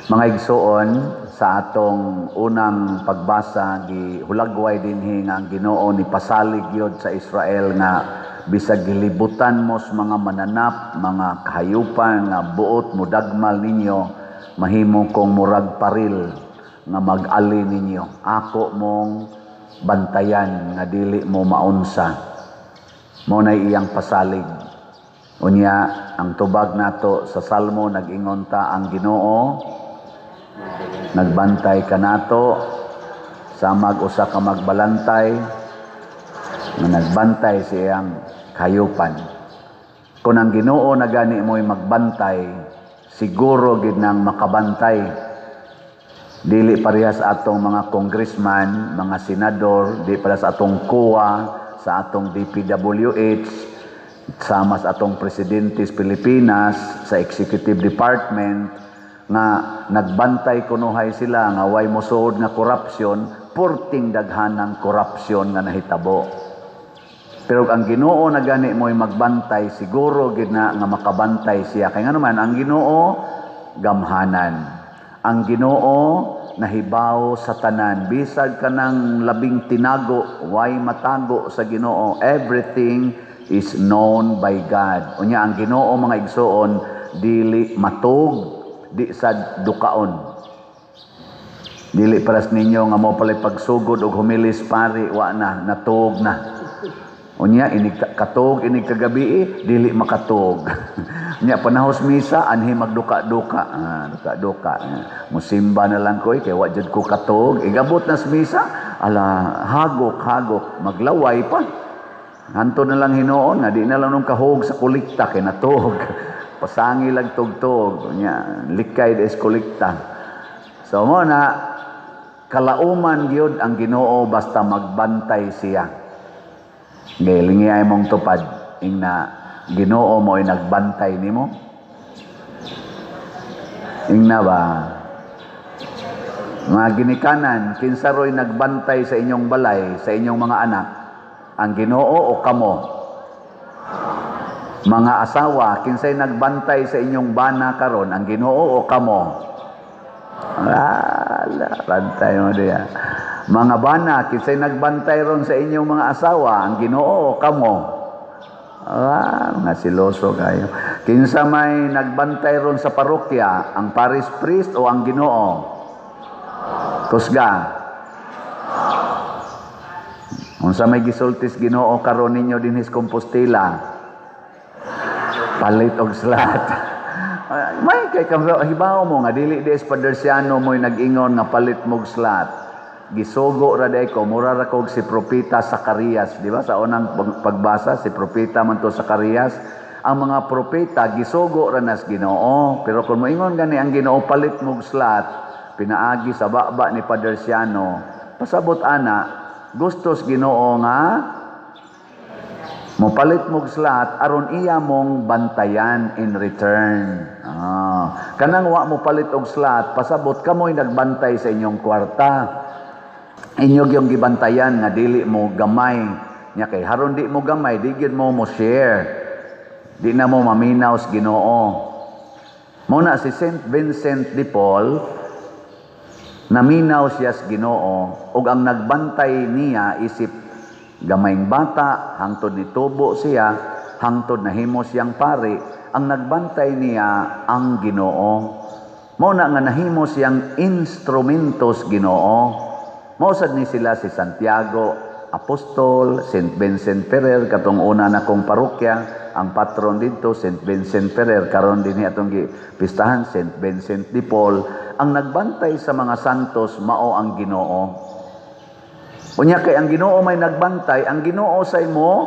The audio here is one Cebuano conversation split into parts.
Mga igsoon, sa atong unang pagbasa, gihulagway dinhi nga ang Ginoo ni pasalig gyud sa Israel nga bisag gilibutan mo sa mga mananap, mga kahayupan nga buot mudagmal ninyo, mahimo kong murag paril nga mag-ali ninyo. Ako mong bantayan nga dili mo maunsa. Mao na iyang pasalig. Unya, ang tubag nato sa Salmo, nag-ingon ta, ang Ginoo nagbantay kanato samag usa ka magbalantay nga nagbantay sa iyang kahayupan. Kung ang Ginoo na gani mo'y magbantay, siguro gid nang makabantay. Dili parehas atong mga congressman, mga senador, di parehas atong COA, sa atong DPWH, sama sa atong presidente sa Pilipinas, sa executive department, nga nagbantay kunuhay sila nga way mosuod nga korupsyon, purting daghanang korupsyon nga nahitabo. Pero ang Ginoo na gani mo'y magbantay, siguro gid na nga makabantay siya. Kay ngano man, ang Ginoo gamhanan. Ang Ginoo nahibaw sa tanan. Bisag kanang labing tinago, way matago sa Ginoo. Everything is known by God. Unya ang Ginoo, mga igsoon, dili matug, di sad dukaon. Dili paras ninyo nga mo palay pagsugod og humilis pari, wa na natug na. Unya inig katug, inig kagabi, dili makatug. Unya panahos misa, anhi magduka-duka. Ah, duka-duka. Musimba na lang ko eh, kay wa jud ko katug. Igabot na sa misa, ala, hagok hagok, maglaway pa. Hanto na lang hinuon nga di na lang nung kahog sa kolekta kay natug. Pasangi lang tugtog. Unya likay des kolekta. So mo na kalauman gyud ang Ginoo basta magbantay siya. Gilingi ay mong tupad ingna, Ginoo mo ay nagbantay nimo. Ingna ba? Mga ginikanan, kinsa ro'y nagbantay sa inyong balay, sa inyong mga anak? Ang Ginoo o kamo? Mga asawa, kinsay nagbantay sa inyong bana karon, ang Ginoo o kamo? Ala, bantay mo diya. Mga bana, kinsay nagbantay ron sa inyong mga asawa, ang Ginoo o kamo? Ah, mga siloso kayo. Kinsa may nagbantay ron sa parokya, ang parish priest o ang Ginoo? Kusga. Unsa may gisultis Ginoo karon ninyo dinhi sa Compostela? Palit og slot. May kay hibaw mo nga dili di Padersiano mo'y nag-ingon nga palit mog slot. Gisugo ra day ko, mura ra kog si Propeta Zacarias, di ba? Sa unang pagbasa, si propeta man to Zacarias. Ang mga propeta gisugo ra nas Ginoo, pero kung moingon gani ang Ginoo palit mog slot, pinaagi sa baba ni Padersiano, pasabot ana gustos Ginoo nga mopalit mog slot aron iya mong bantayan in return. Ah, kanang wa mo palit og slot, pasabot kamoy nagbantay sa inyong kwarta. Inyo yung gibantayan nga dili mo gamay. Nya kay haron di mo gamay, di gyud mo mo share. Di na mo maminaw sa Ginoo. Mo na si Saint Vincent de Paul, naminaw siya sa Ginoo ug ang nagbantay niya isip gamayng bata hangtod nitubo siya, hangtod nahimo siyang pari, ang nagbantay niya ang Ginoo. Mao na nga nahimo siyang instrumentos Ginoo. Mao sad ni sila si Santiago Apostol, Saint Vincent Ferrer, katong una na kong parokya, ang patron dito Saint Vincent Ferrer, karon dinhi atong gipistahan Saint Vincent de Paul. Ang nagbantay sa mga santos mao ang Ginoo. Unya kay ang Ginoo may nagbantay, ang Ginoo sa imo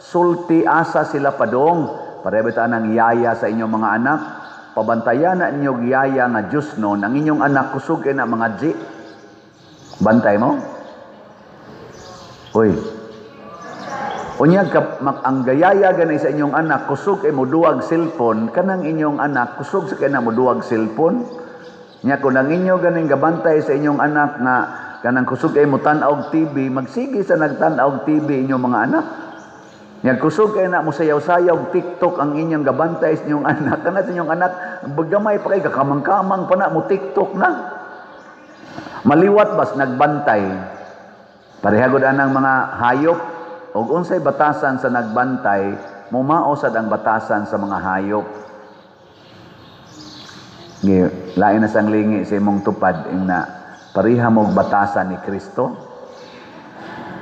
sulti asa sila padong. Pareho ta ng yaya sa inyong mga anak. Pabantayan na ninyo yaya nga Diyos nun, ang inyong anak kusog kay na mga G. Bantay mo? Uy. Unya ka, ang gayaya gani sa inyong anak kusog kay mo duwag cellphone, kanang inyong anak kusog sa kay na mo duwag cellphone. Nya kung ang inyo ganing gabantay sa inyong anak nga kanang kusog kay mo tan-aw og TV, magsige sa nagtan-aw og TV inyong mga anak. Nya kusog kay na mo sayaw-sayaw TikTok ang inyong gabantay sa inyong anak. Kana sa inyong anak, gamay pa kay kakamang-kamang pa na mo TikTok na. Maliwat bas nagbantay. Pareha gud anang mga hayop, og unsay batasan sa nagbantay, mumao sad ang batasan sa mga hayop. Gi lain na sang lingi sa imong tupad ing na pareha mog batasan ni Kristo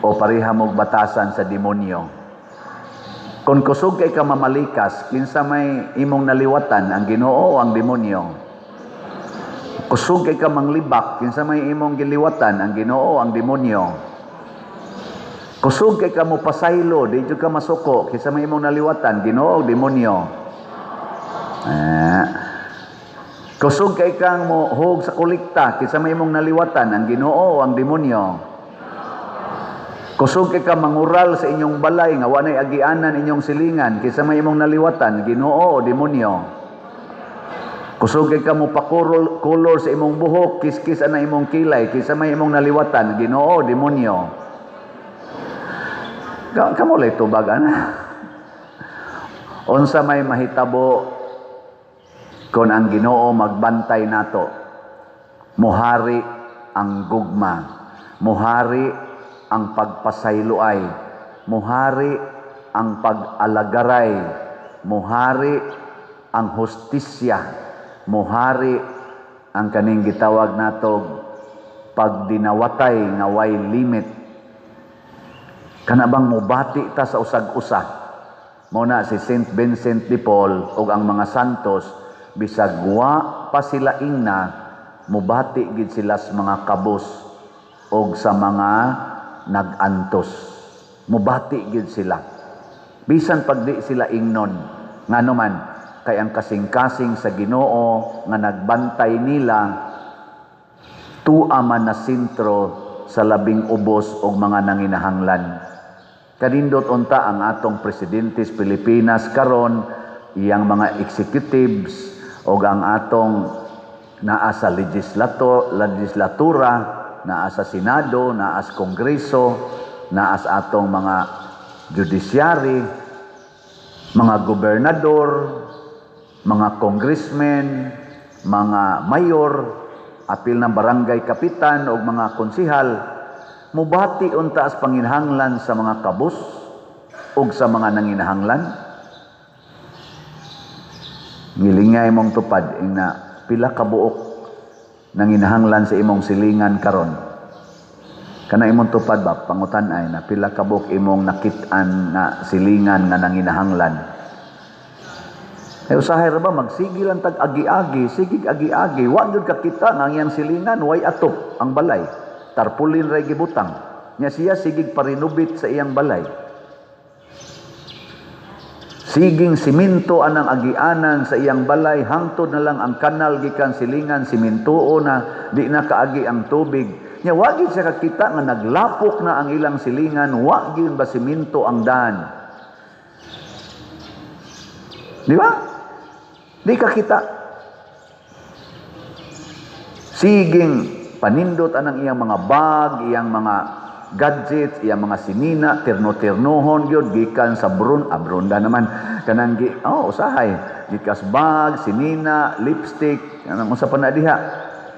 o pareha mog batasan sa demonyo. Kung kusog kay ka mamalikas, kinsa may imong naliwatan, ang Ginoo o ang demonyo? Kusog kay ka manglibak, kinsa may imong giliwatan, ang Ginoo o ang demonyo? Kusog kay ka mo pasaylo, di jud ka masuko, kinsa may imong naliwatan, Ginoo o demonyo? Ah. Kusog kay kang mo hug sa kolekta, kinsa may imong naliwatan, ang Ginoo o ang demonyo? Kusog kay ka mangural sa inyong balay nga walay agianan inyong silingan, kinsa may imong naliwatan, Ginoo o demonyo? Kusog kay ka mo pakurol color sa imong buhok, kiskis ana imong kilay, kinsa may imong naliwatan, Ginoo o demonyo? Kamo lay tubag ana. Unsa may mahitabo kon ang Ginoo magbantay nato? Muhari ang gugma, muhari ang pagpasayloay, muhari ang pag-alagaray, muhari ang hustisya, muhari ang kaning gitawag natog pagdinawatay nga way limit. Kana bang mubati ta sa usag-usa? Mao na si Saint Vincent de Paul ug ang mga santos, bisag wa pa sila ingna, mubati gid sila sa mga kabos og sa mga nag-antos. Mubati gid sila. Bisan pag di sila ingnon, ngano man kay ang kasing-kasing sa Ginoo nga nagbantay nila tua man na sentro sa labing ubos og mga nanginahanglan. Kanindot unta ang atong presidente sa Pilipinas karon, iyang mga executives og ang atong naa sa legislatura, naa sa Senado, naa sa Kongreso, naa sa atong mga judiciary, mga gobernador, mga congressmen, mga mayor, apil ng barangay kapitan o mga konsihal, mubati unta as panginahanglan sa mga kabus ug sa mga nanginahanglan. Ngilingay mong tupad ing na pila ka buok nanginahanglan sa imong silingan karon. Kana imong tupad ba, pangutan ay na pila ka buok imong nakit-an nga silingan nga nanginahanglan. Eh usahay ra ba magsige lang tag agi-agi, sige agi-agi, wa gyud ka kita nga ang iyang silingan way atop ang balay. Tarpaulin ra gibutang. Nya siya sigig parinubit sa iyang balay. Siging siminto anang agianan sa iyang balay, hangtod na lang ang kanal gikan silingan simintuo na, di na kaagi ang tubig. Nya wa gyud siya kakita nga naglapok na ang ilang silingan, wa gyud ba siminto ang daan. Di ba? Di ka kita. Siging panindot anang iyang mga bag, iyang mga gadgets, iyang mga sinina, tirno-tirnohon gyud gikan sa brun, ah, brunda naman kanang gi, oh, usahay, gikas bag, sinina, lipstick, kanang unsa pa na diha.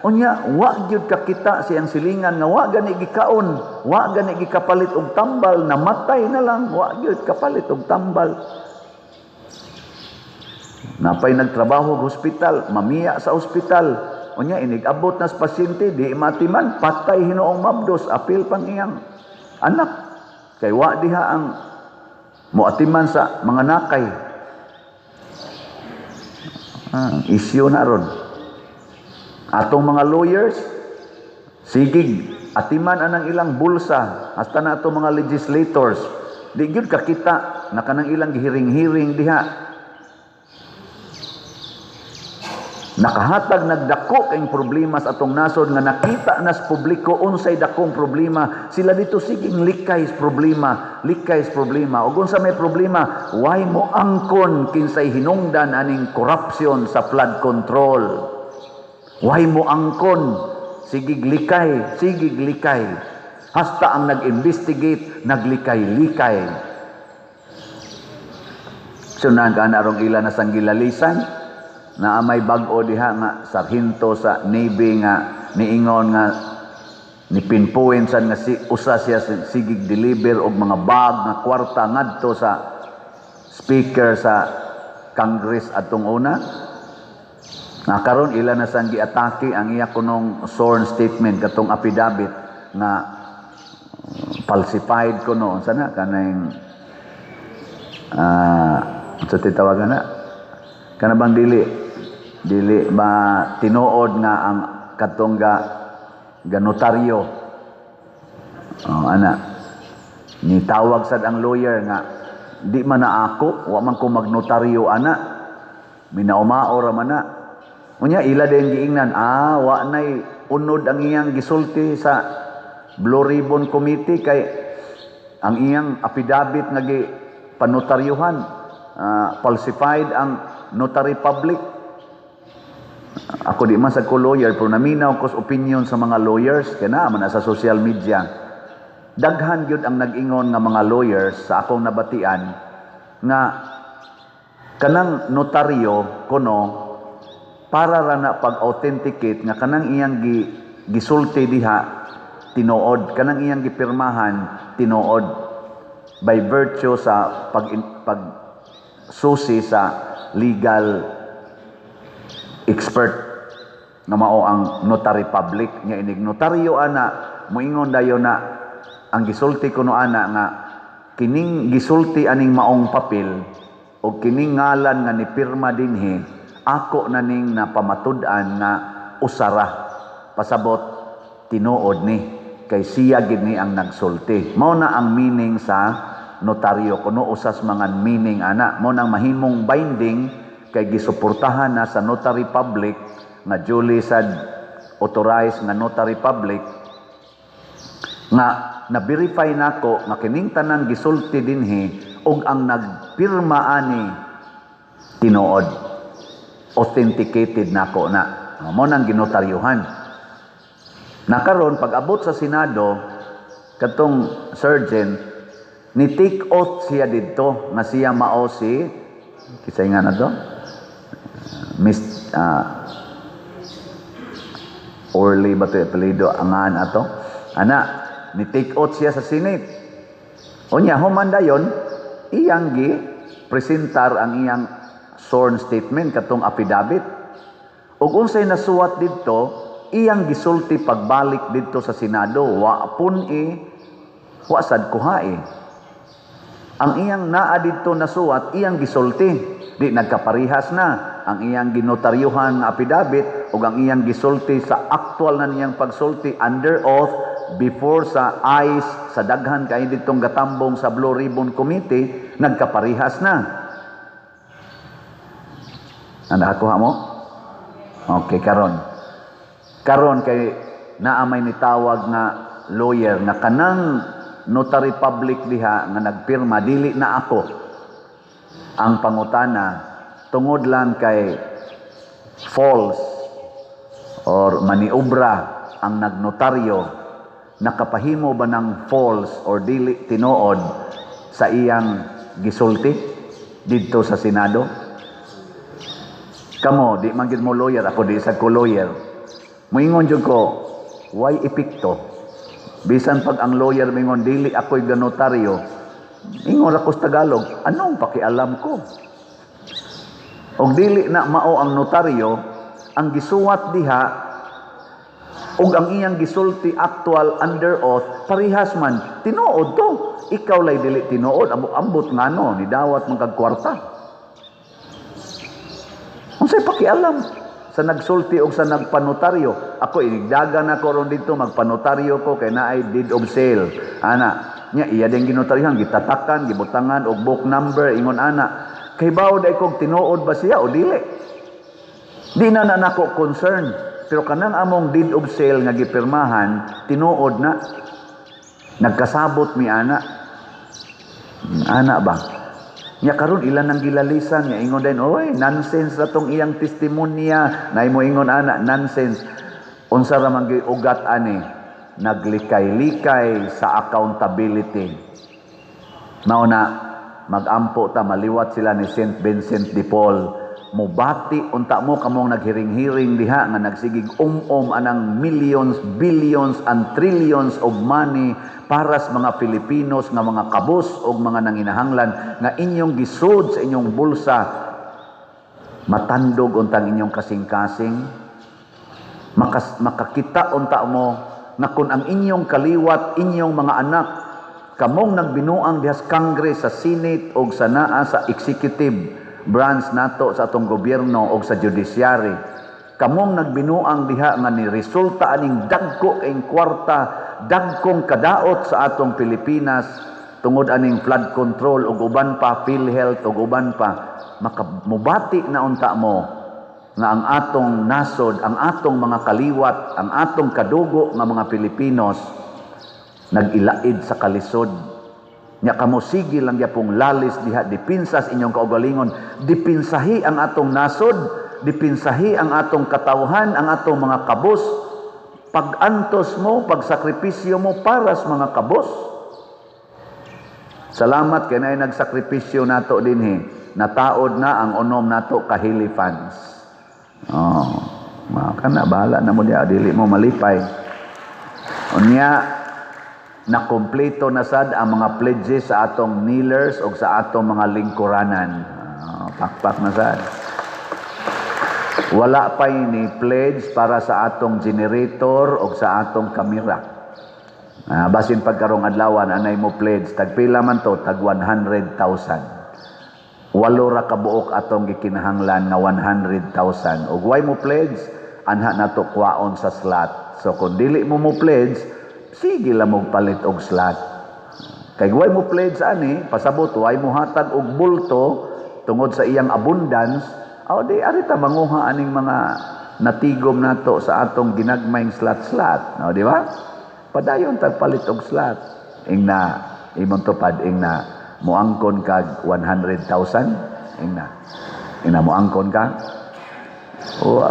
Unya wa gyud kakita siyang silingan nga wa gani gikaon, wa gani gikapalit og tambal, namatay na lang, wa gyud kapalit og tambal. Napay nagtrabaho og ospital, mamiya sa ospital. Unya inig-abot na sa pasyente, di matiman, patay hinuong mabdos, apil pang iyang anak. Kay wa diha ang muatiman sa mga nakay. Ah, isyu na ron. Atong mga lawyers, sigig, atiman anang ilang bulsa, hasta na atong mga legislators, di gyud kakita na kanang ilang gihiring-hiring diha. Nakahatag nagdako kayong problema sa atong nasod nga nakita na sa publiko unsay dakong problema, sila dito siging likay sa problema, likay sa problema. Ug unsa may problema, why mo angkon kinsay hinungdan aning corruption sa flood control? Why mo angkon? Sigig likay, sigig likay. Hasta ang nag-investigate, naglikay-likay. Sunan ka na rong ila na sang gilalisan na may bag-o diha nga sarhinto sa Navy nga niingon nga ni pinpoint sad nga si usa siya sigig deliver og mga bag nga kwarta ngadto sa speaker sa Congress atong una. Nga karon ila na sang giatake ang iya kunong sworn statement, katong affidavit nga falsified kuno. Unsa na kanang sa titawagan na kana bang dili ba tinuod nga ang katong ga notaryo? Oh, ana ni tawag sad ang lawyer nga di man na ako, wa man ko magnotaryo ana, minaumao ra man na. Unya ila din giingnan, wa nay unod ang iyang gisulti sa Blue Ribbon Committee kay ang iyang affidavit nga gi panotaryuhan, falsified ang notary public. Ako di man sa ko lawyer, pero naminaw ko sa opinion sa mga lawyers kay naa man na sa social media. Daghan gyud ang nag-ingon nga mga lawyers sa akong nabatian nga kanang notaryo kuno para ra na pag-authenticate nga kanang iyang gisulti diha tinuod, kanang iyang gipirmahan tinuod, by virtue sa pag susi sa legal expert nga mao ang notary public. Nga inig notaryo ana, moingon dayon na ang gisulti kuno ana nga kining gisulti aning maong papel o kining ngalan nga nipirma dinhi, ako na ning napamatud-an nga usara, pasabot tinuod ni kay siya gid ni ang nagsulti. Mao na ang meaning sa notaryo kuno, usas mga meaning ana. Mao nang mahimong binding kay gisuportahan na sa notary public nga duly sad authorized nga notary public nga na-verify nako nga kining tanan gisulti dinhi ug ang nagpirma ani tinuod, authenticated nako na. Mo nang ginotaryuhan na. Karon pag abot sa Senado, katong sergeant ni take oath siya didto nga siya mao si kisay nga na to, Miss Orly ba to apelyido angan ato ana. Ni take oath siya sa Senate. Unya human dayon iyang gi presentar ang iyang sworn statement, katong affidavit, ug unsay nasuwat didto iyang gisulti pagbalik didto sa Senado. Wa pun i wa sad kuhae ang iyang naa didto nasuwat iyang gisulti. Di nagkaparihas na ang iyang ginotaryuhan nga affidavit ug ang iyang gisulti sa actual na niyang pagsulti under oath before sa eyes sa daghan kay ditong gatambong sa Blue Ribbon Committee. Nagkaparihas na. Ang nakakuha mo? Okay, karon. Karon kay naa may nitawag nga lawyer nga kanang notary public diha nga nagpirma dili na ako. Ang pangutana, tungod lang kay false or maniobra ang nagnotaryo, nakapahimo ba ng false or dili tinuod sa iyang gisulti didto sa Senado? Kamo, di man gid mo lawyer, ako di sad ko lawyer. Moingon jud ko, why epekto? Bisan pag ang lawyer mingon dili ako'y ganotaryo, ingon ra ko sa Tagalog, anong pakialam ko? Og dili na mao ang notaryo, ang gisuwat diha ug ang iyang gisulti actual under oath parihas man, tinuod to. Ikaw lay dili tinuod, ambot ngano ni dawat man kag kwarta. Unsay pakialam sa nagsulti og sa nagpanotaryo? Ako inigdagan ako ron dito, magpanotaryo ko kay naay deed of sale. Ana, nya iya din ginotaryohan, gitatakan, gibutangan og book number, ingon ana. Kay bawo day kog tinuod ba siya o dili. Di na na nako concern. Pero kanang among deed of sale nga gipirmahan, tinuod na. Nagkasabot mi ana. Ana ba? Nya karon ilan ang gilalisan nga ingon din, "Oy, nonsense ra tong iyang testimonya." Nay mo ingon ana, nonsense. Unsa ra man ugat ani? Naglikay-likay sa accountability. Mao na Magampo ta, maliwat sila ni Saint Vincent de Paul. Mubati unta mo, kamong naghiring-hiring diha nga nagsigig um-um anang millions, billions and trillions of money para sa mga Filipinos nga mga kabus o mga nanginahanglan nga inyong gisud sa inyong bulsa. Matandog untang inyong kasing-kasing. Makakita unta mo nga kung ang inyong kaliwat, inyong mga anak, kamong nagbinuang diha sa Congress, sa Senate o sa naa sa executive branch nato sa atong gobyerno o sa judiciary, kamong nagbinuang diha nga ni resulta aning dagko kayong kwarta, dagkong kadaot sa atong Pilipinas tungod aning flood control ug uban pa, PhilHealth ug uban pa, makamubati na unta mo nga ang atong nasod, ang atong mga kaliwat, ang atong kadugo nga mga Pilipinos nag-ilaid sa kalisod. Nya kamo sige lang gyapong lalis diha, depensa sa inyong kaugalingon, dipinsahi ang atong nasod, dipinsahi ang atong katawhan, ang atong mga kabus. Pag-antos mo, pagsakripisyo mo para sa mga kabus. Salamat kay naay nagsakripisyo nato dinhi. Nataod na ang unom nato kahili fans. Oh, kana bahala na mo diha, dili mo malipay. Unya, nakumpleto na sad ang mga pledges sa atong kneelers o sa atong mga lingkuranan. Pakpak na sad. Wala pa ni pledge para sa atong generator o sa atong kamera. Basin pagkarong adlawan anay mo pledge, tagpila man to? Tag 100,000. Walo ra ka buok atong gikinahanglan nga 100,000. Ug way mo pledge, anha nato kwaon sa slot. So kung dili mo mo pledge, sige lang mo palit og slot. Kay way mo pledge ani, pasabot way mo hatag og bulto tungod sa iyang abundance, aw di ari ta manguha aning mga natigom nato sa atong ginagmayng slot-slot. No, di ba? Padayon tag palit og slot. Ingna imong tupad, ingna moangkon kag 100,000, ingna. Ingna moangkon ka? Wa,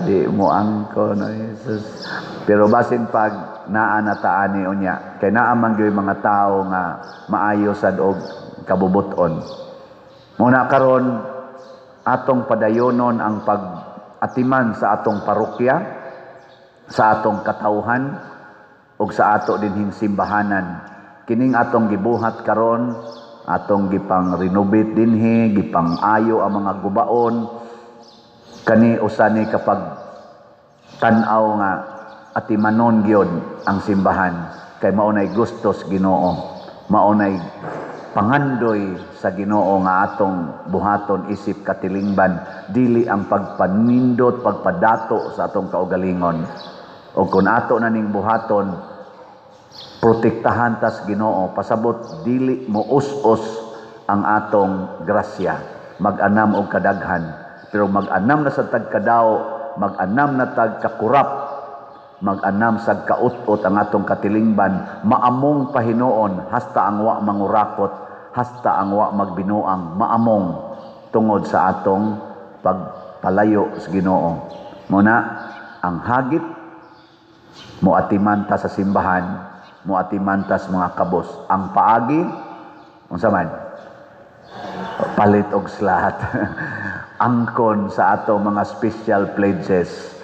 di mo angkon, oh Jesus. Pero basin pag naa na taani unya, kay naa man gyud mga tao nga maayo sad og kabubuton. Muna karon atong padayonon ang pag-atiman sa atong parokya, sa atong katawhan ug sa ato dinhing simbahanan. Kining atong gibuhat karon, atong gipang renovate dinhi, gipang ayo ang mga gubaon, kani usa ni kapag tan-aw nga atimanon gyud ang simbahan kay mao nay gustos Ginoo, mao nay pangandoy sa Ginoo nga atong buhaton isip katilingban, dili ang pagpanindot, pagpadato sa atong kaugalingon. O kung ato na ning buhaton, protektahan tas Ginoo, pasabot dili mo us-us ang atong grasya, mag-anam og kadaghan. Pero mag-anam na sa tagkadaw, mag-anam na tag kakurap, mag-anam sa kaut-ut ang atong katilingban, maamong pahinuon hasta ang wa mangurakot, hasta ang wa magbinuang, maamong tungod sa atong pagpalayo sa Ginoo. Muna ang hagit, moatiman ta sa simbahan, moatiman ta sa mga kabos. Ang paagi unsa man? Palit og slot, angkon sa ato mga special pledges.